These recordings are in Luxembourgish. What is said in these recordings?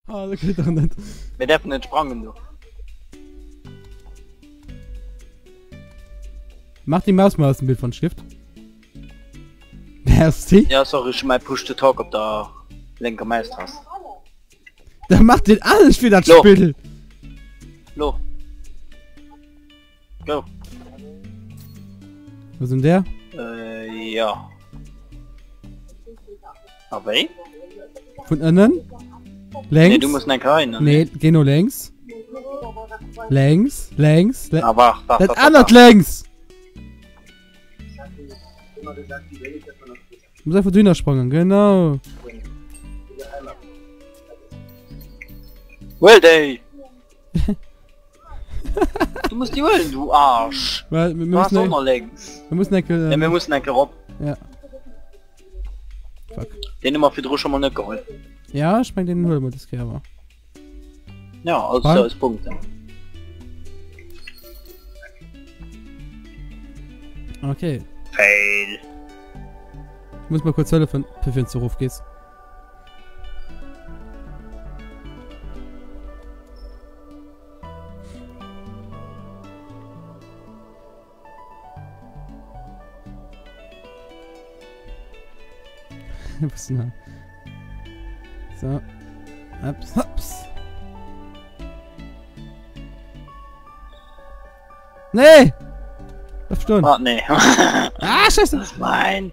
Ah, dat geet dach net. Mir därfen net sprangen do. Mach die Maus mal aus dem Bild von Schrift. Merci. Ja, sorry, ich mein Push to Talk op der linker Maustaste. Da macht den alles fir dat Lo. Spill. Lo. Go. Was denn der? Äh, ja. A wéi? Vun ënnen? Längs? Nee, du muss eng rein. Nee, geh nur längs. Längs, längs, längs. Ah, wart, wart, Dat wart, anert wart. längs! Du musst einfach drüber sprangen, genau. Well day! Du musst die huelen, du Arsch! Well, wir Du hast müssen, auch noch links. wir müssen eng, Ja, wir müssen enke rop. Ja. Fuck. Den hu mer virdru schon mal net geholl. Ja, ich mein, den holen wir das Keer aber. Ja, also Wann? als Punkte. Okay. Fail. Ich muss mal kurz helfen, bevor du ruf gehst. Was denn da? So. Ups, ups. Nee! Bleib stehen. Ah, nee. Ah, scheiße! Das ist mein.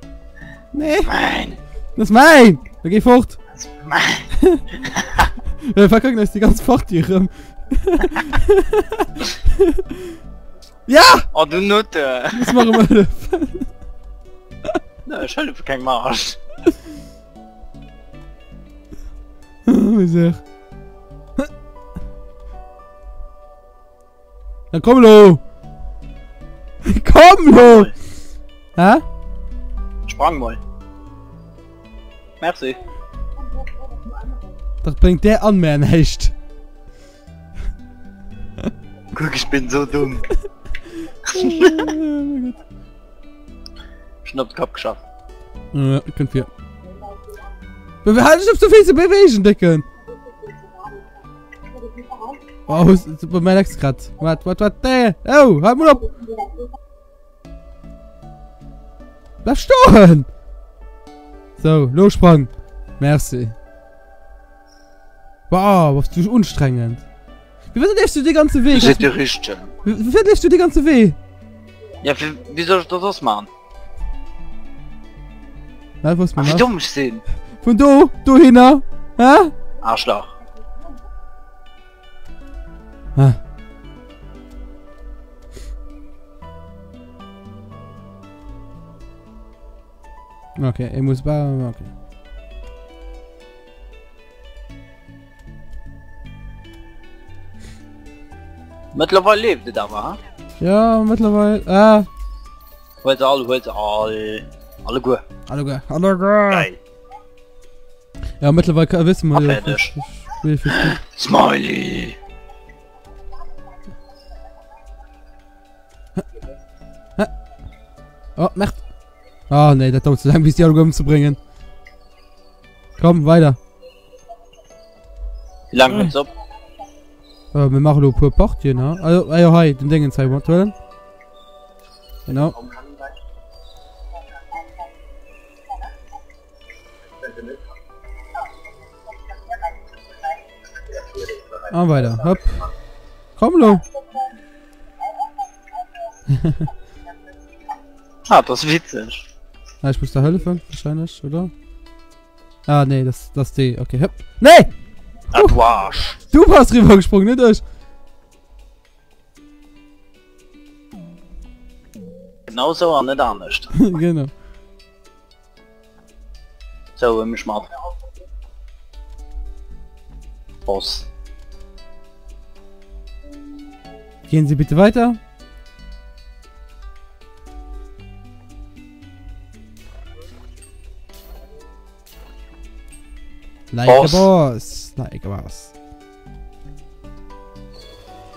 Nee! Mein. Das ist mein! Da geh fort! Das ist mein. Wir verkacken euch die ganze Party rum. Ja! Oh, du Nutte! Das machen wir. Na, ich helfe kein Marsch. Misère. Na komm lo! Komm lo! Hä? Sprang mal. Merci. Dat bréngt där an mär näischt. Guck, ich bin so dumm. Schon op de Kapp geschaff. Ja, kënnt vir. Wir halt dich op so vill ze bewegen, Décken! Oh, super, mein Ex grad. Wat, wat, wat, nee! Oh, halt mal op! Bleib stoen! So, lo sprang. Merci. Wow, was du anstrengend. Wie weit läufst du den ganzen Weg? Du seet de richtegen. Wie weit läufst du den ganzen Weg? Ja, wie, wie soll ich das sonst machen? Na, was Ach, wie dumm ich sinn. Von do, do hin, hä? Arschloch. Ah. Okay, er muss bei. Okay. Mittlerweile lebt et awer, ha? Ja, mittlerweile. Ah. Huet se all, huet se all. Alleguer. Alleguer. Alleguer. Geil. Ja, mittlerweile wissen wir. Ah, fertig. Smiley! Oh, Merd. Ah, nee, dat dauert zu lang, bis die alle umzubringen. Komm, weiter. Wie lang hält's op? Äh, wir machen noch ein paar Partien, ne? Also, ah, ja, hi, den Dingen zeigen wir. Genau. Ah, weiter. Hopp. Komm, lo. ah, das ist witzig. Ah, ich muss da helfen, wahrscheinlich, oder? Ah, nee, das, das ist die. Okay, hopp. Nee! Ah, du Arsch. Du warst rübergesprungen, nicht ich. Genau so an net anescht. Genau. So huel mech mat. Boss. Gehen Sie bitte weiter. Like Boss. a boss. Like a boss.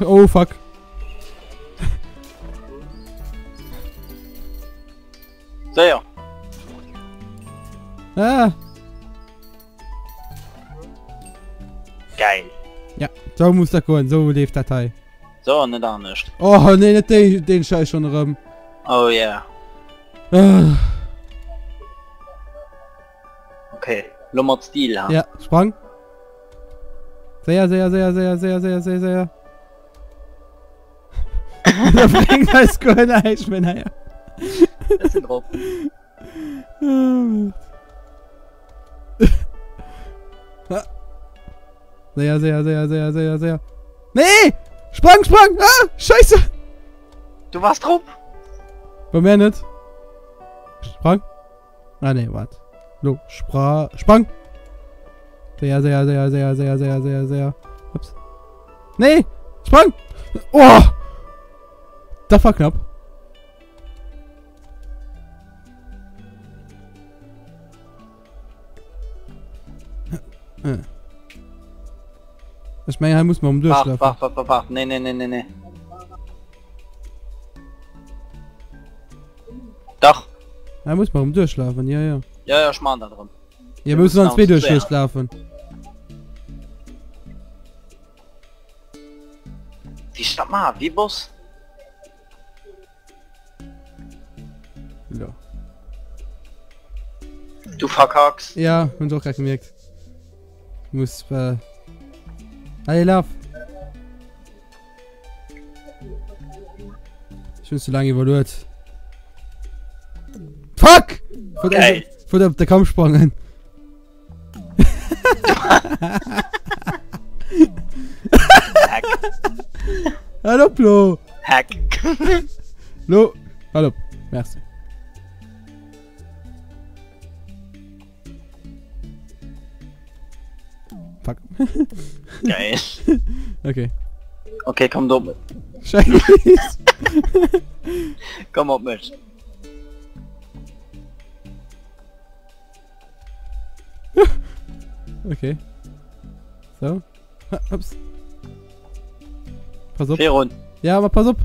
Oh fuck. Séier. Ah. Geil. Ja, sou muss dat goen, sou leeft dat hei. Sou an net anescht. Oh nee, net déi, deen Schäiss schon erëm. Oh yeah. Ah. Okay, lo mat Stil, ha? Ja, sprang. Séier, séier, séier, séier, séier, séier, séier, séier. Da bréngt eis guer näischt méi, naja. Ech sinn drop. Séier, séier, séier, séier, séier, séier. Nee! Sprang, sprang! Ah! Scheisse! Du warst drop! Bei mir net. Sprang. Ah nee, wart. Lo, spra sprang! Séier, séier, séier, séier, séier, séier, séier, séier. Ups. Nee! Sprang! Oh! Dat war knapp. Ech mengen hei muss man um duerchlaufen. Wart, wart, wart, wart. Nee, nee, nee, nee, nee. Dach. Hei muss man um duerchlaufen, ja, ja. Ja, ja, ech man dat erëm. Ja, wir müssen an zwee duerchlaufen. Wie ech dat man, wie Boss? Ja. Du verkacks. Ja, hun och grad gemerkt. Muss äh... Allez, laf! Ich hun zu lang iwwerluet. Fuck! Geil. Wollt op de Kampf sprangen. Hack. Hallo, Flo. Hack. Lo, hallo. Merci. Fuck. Geil. Okay. Okay, komm do. Scheiße. Komm op mech. Okay. So. Ha, ups. Pass op. Virun. Ja, aber pass op.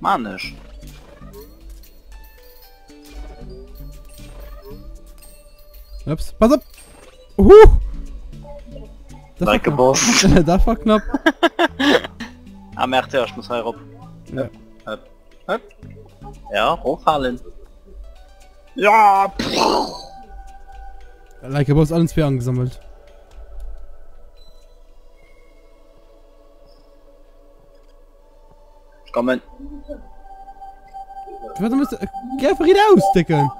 Man ech. Ups. Pass op. Huh. Das war Like a knapp. boss. Das war knapp. Ah, merde, ech muss hei erop. Ja. Hëpp. Hëpp. Ja, roffalen. Ja! Like a boss allen zwei angesammelt. Ich kommen. Warte, musst du geh einfach wieder ausdecken.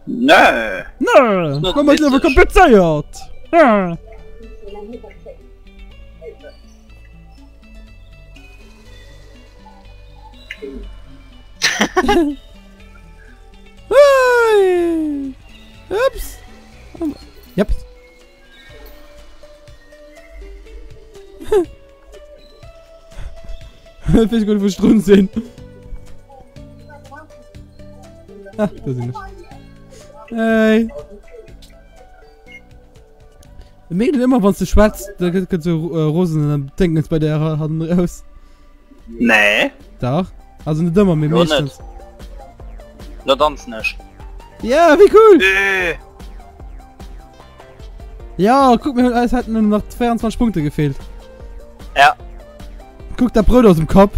Nö. Nö, Not komm mal lieber witzig. kompliziert. Ja. Hey! Ups! Yep. Finde ich gut, wo ich drin sind. Ah, da sind ich. Hey! Mega immer wann du schwätzt, da gëtt so äh, Rosen an dann denken es bei der hatten raus. Nee. Dach. Also net ëmmer, mee Jo, net. meeschtens. Lo danzen ech. Ja, wéi cool! Äh. Ja, guck mir, es hätten nur noch 22 Punkte gefehlt. Ja. Guck, der Brot aus dem Kopf.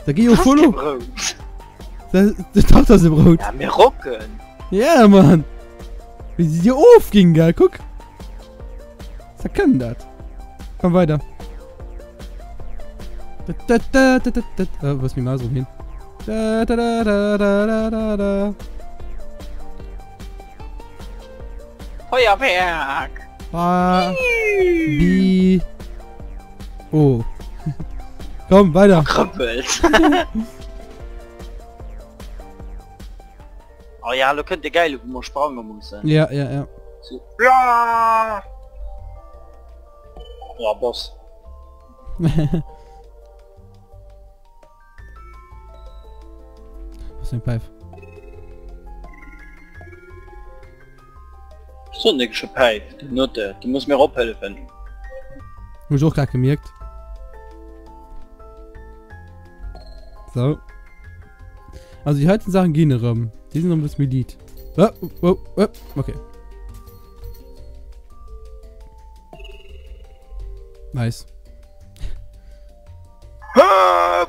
Da geh jo Das voll kein op. Brot. Das, das Tochter ist Brot. Ja, mir rocken. Ja, Mann. Wie sie dir ofging, gell? Guck. Sie können das. Komm weiter. Da, da, da, da, da, da. Äh, wo ist meine Maus rum hin? Da, da, da, da, da, da, da, da. Feuerwerk! A, B, O. Komm, weiter. Krëppelt. Oh ja, lo kënnt de Geile, wou mer sprange mussen. Ja, ja, ja. So. Ja! Oh, Boss. Was eng Päif? So nix Päif, du Nutte. Du musst mir ophëllefen. Hun ech och grad gemierkt. So. Also die heiten Sachen gehen erëm. Die sind noch ein bisschen Lied. Oh, oh, oh, okay. Nice. Huh.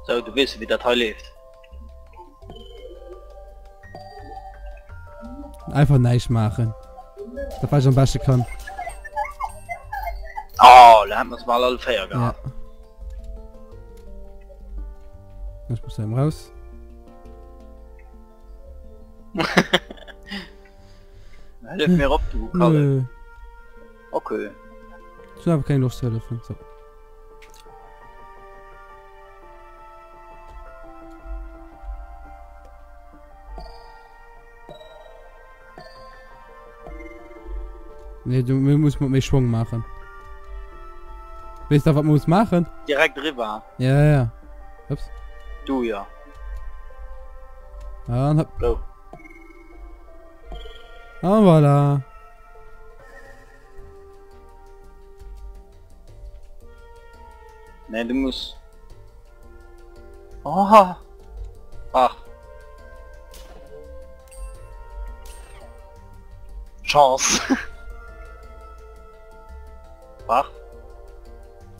So, du weess wéi dat hei leeft. Einfach näischt maachen. Dat wat ech am beschte kann. Oh, da hätten wir es mal alle 4 gehabt. Ja. Ich muss da eben raus. Hëllef mir op, du Kalle. Nö. Okay. Ich habe keine Lust zu helfen. So. Nee, du mir muss mat méi Schwong machen. Wees da wat muss machen? Direkt driwwer. Ja, ja, ja. Ups. Du ja. An hopp. Go. An voilà. Nee, du muss. Oh. Ach. Chance. Wach.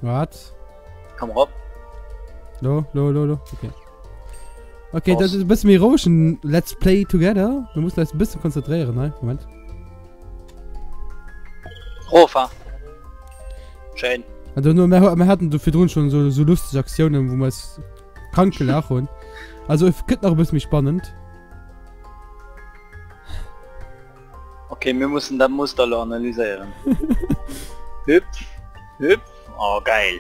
Wat? Komm rop. Lo, lo, lo, lo. Okay. Okay, das ist ein bisschen mehr rouegen Let's Play Together. Wir müssen uns ein bisschen konzentrieren, ne? Moment. Rofa. Schön. Also nur, wir, wir hatten so virdrun schon so, so lustige Aktionen, wo wir es krank gelacht haben. Also es gëtt nach e bësse méi spannend. Okay, mir mussen dat Muster lo analyséieren. Hüpf, hüpf, oh geil.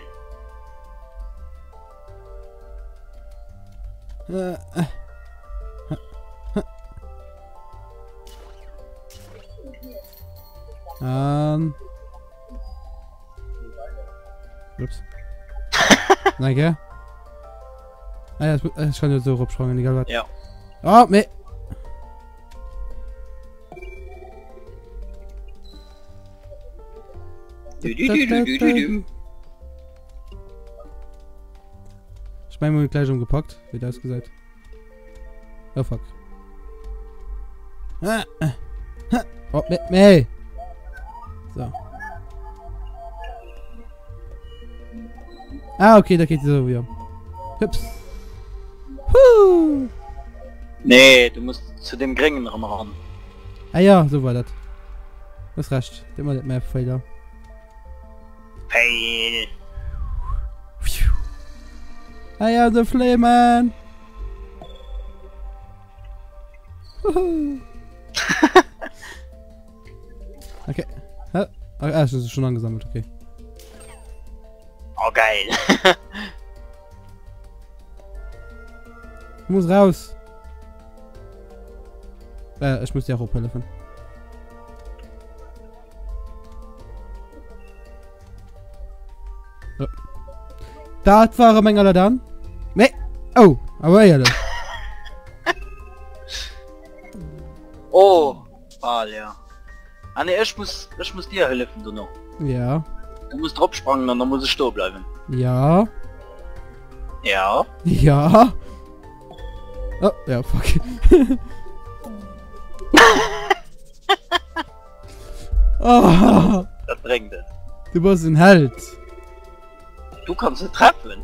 Äh, äh. Ähm. Ups. Nein, gell? Ah ja, ich kann ja so opsprangen, egal was. Ja. Oh, me. Du, du, du, du, du, du, du. Ich meine, wir gleich umgepackt, wie das gesagt. Oh fuck. Ah, ah, ah. Oh, me, me. So. Ah, okay, da geht so wieder. Hüps. Huh. Nee, du musst zu dem gréngen erëm eran. Ah ja, so war dat. Hues recht, immer dat Map Failure. Fail. Ah ja, the Flame Man. Okay. Ah, ah, das ist schon angesammelt, okay. Oh, geil. Ich muss raus. Äh, ich muss dir auch ophelfen. So. Dat war eng aller dann. Nee. Oh, awer éierlech. Oh, bal ja. Ah nee, ech muss, ech muss dir hëllefen dono. Ja. Du muss drop sprangen an da muss ech stoe bleiwen. Ja. Ja. Ja. Oh, ja, fuck. oh. Dat bréngt et. Du bass en Held. Du kanns net treffen.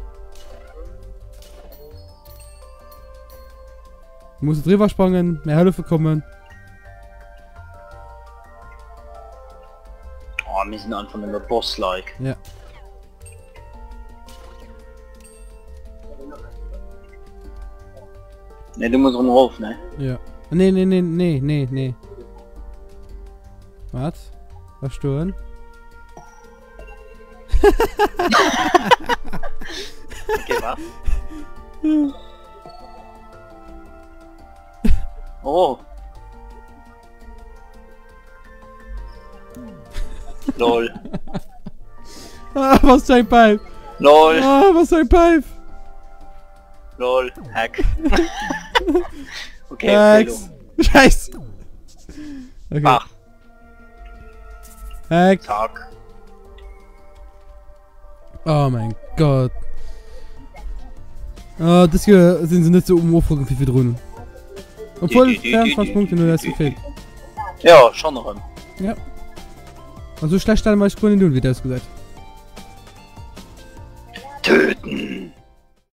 Du muss driwwer sprangen, mir hëllefe kommen. Oh, mir sinn einfach nëmme Boss-like. Ja. Ne, du muss rem rof, ne? Ja. Nee, nee, nee, nee, nee, nee. Wat? Was stoen? Okay, was? Oh. Lol. Ah, was für ein Pipe. Lol. Ah, was für ein Pipe. Lol. Hack. okay, okay, Hacks. Scheiß. Okay. Ach. Hack. Zack. Oh mein Gott. Ah, das hier sind sie nicht so umofrogen wie virdrun. Obwohl 24 Punkte nur das gefehlt. Jo, schonn erëm. Ja. An sou schlecht stelle mer eis guer net un, wéi et ausgesäit. Töten!